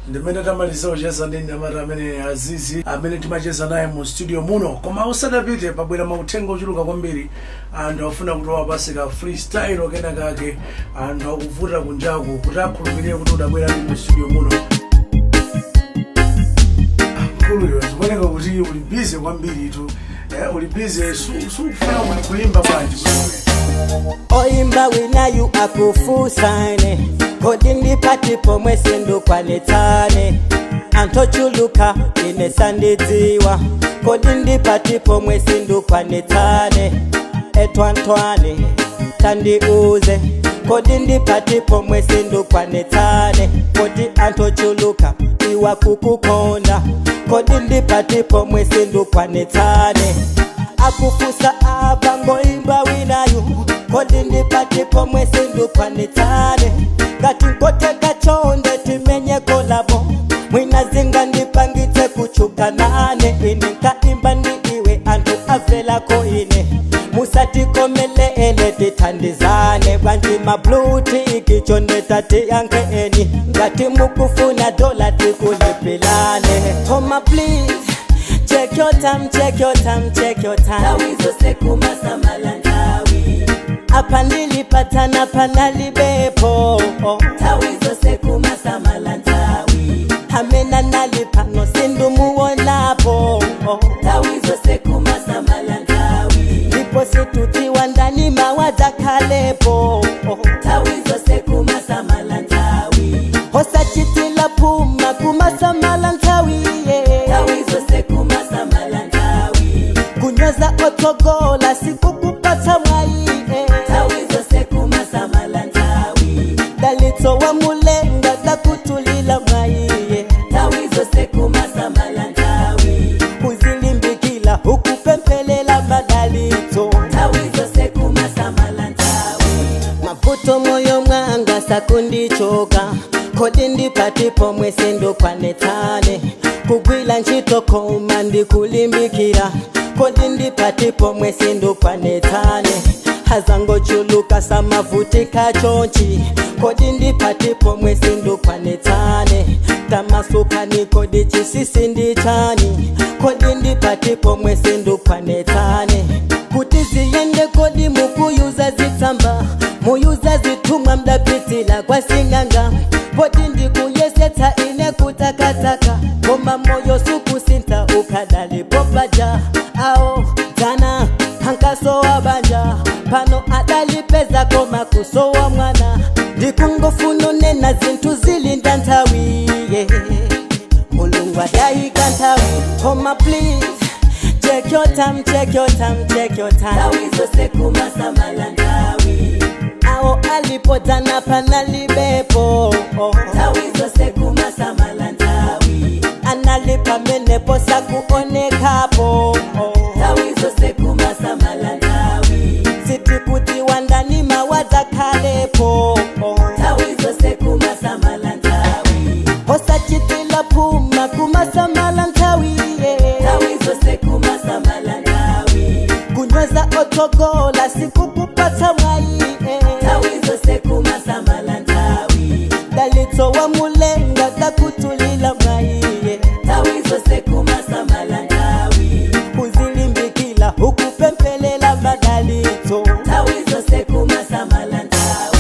Ndimene tamaliza kucheza ndi mnyamata amene Azizi, amene timacheza naye mu studio muno. Koma usadapite, pabwera mauthenga ochuluka kwambiri. Anthu afuna kuti wapase ka freestyle kena kake. Anthu akuvuta kunjaku kuti akhulupirire kuti udabwera ndi mu studio muno. Mkuluyo, zikuoneka kuti uli busy kwambiri tu, uli busy, sukufuna kuti kuimba bwanji kunowe? Oimba winayu akufusane, kodi ndipati pomwe sindukwanitsane? Anthu ochuluka ine sandidziwa, kodi ndipati pomwe sindukwanitsane? Etwantwane, tandiuze, kodi ndipati pomwe sindukwanitsane? Kodi anthu ochuluka iwa kukukonda, kodi ndipati pomwe sindukwanitsane? Akufusa apa ngoimba winayu, kodi ndipati pomwe sindukwanitsane? Ngati nkoteka, chonde timenye collabo, mwina zinga ndipangitse kuchukanane. Ine nkaimba ndi iwe, anthu avelako ine. Musatikomeleele, tithandizane bwanji. Mabluti ikichoneta tiyankhe eni. Ngati mukufuna dola, tikulipilane. Koma please, check your time, check your time, check your time. Apa ndilipatana panalibepo. Amena nalipano sindumuwonapo. Ndipo situtiwa ndani mawadzakhalepo. Osachitila phuma kumasamala nthawi, yeah. Kunyoza otsogola sikukupatsa mwayi, eh. Dalitso wa mulenga dakutulila mwayi, yeah. Kuzilimbikila ukupempelela madalitso. Mavuto moyo mwanga sakundichoka, kodi ndipati pomwe sindukwanetsane? Kugwila ntchito koma ndikulimbikira, kodi ndipati pomwe sindukwanetsane? Azangochuluka samavutika chonchi, kodi ndipati pomwe sindukwanetsane? Tamasukani, kodi chisisi ndichani? Kodi ndipati pomwe sindukwanetsane? Kuti ziyende, kodi mukuyuza zitsamba, muyuza zithumwa, mdapitila kwasing'anga? Poti ndikuyesetsa ine kutakataka, koma moyo sukusintha, ukadalipo paja. Awo dzana hankasowa banja, pano adalipeza koma kusowa mwana. Ndikungofuna nena zinthu zilinda nthawi, yeah. Mulungu adayika nthawi. Koma please, check your time, check your time, check your time. Awo alipodzana panalibepo. Anali pamenepo sakuonekapo. Sitikuti wandani mawadzakhalepo. Osachitila phuma kumasamala nthawi, yeah. Kunyoza otsogola sikukupatsa mwayi, eh. Dalitso wa mulenga dakutulila mwayi, yeah. Kuzilimbikila ukupempelela madalitso. Kumasamala nthawi.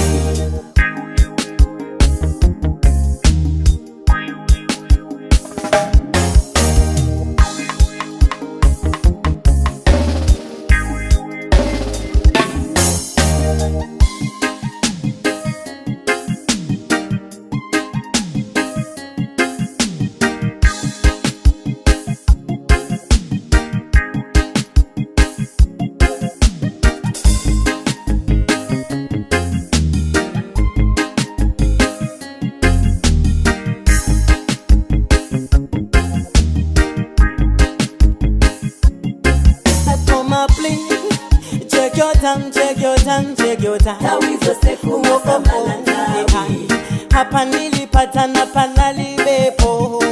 Koma please, check your time, check your time, check your time. Nthawi zonse kumasamala nthawi. Hapa nilipatana panalibepo.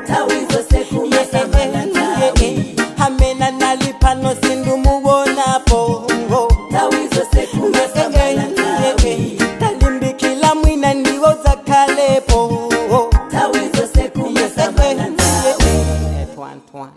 Nthawi zonse kumasamala nthawi. Amena nalipano sindumuwonapo. Nthawi zonse kumasamala nthawi. Talimbikila, mwina ndiwo zakhalepo. Nthawi zonse. Antoine.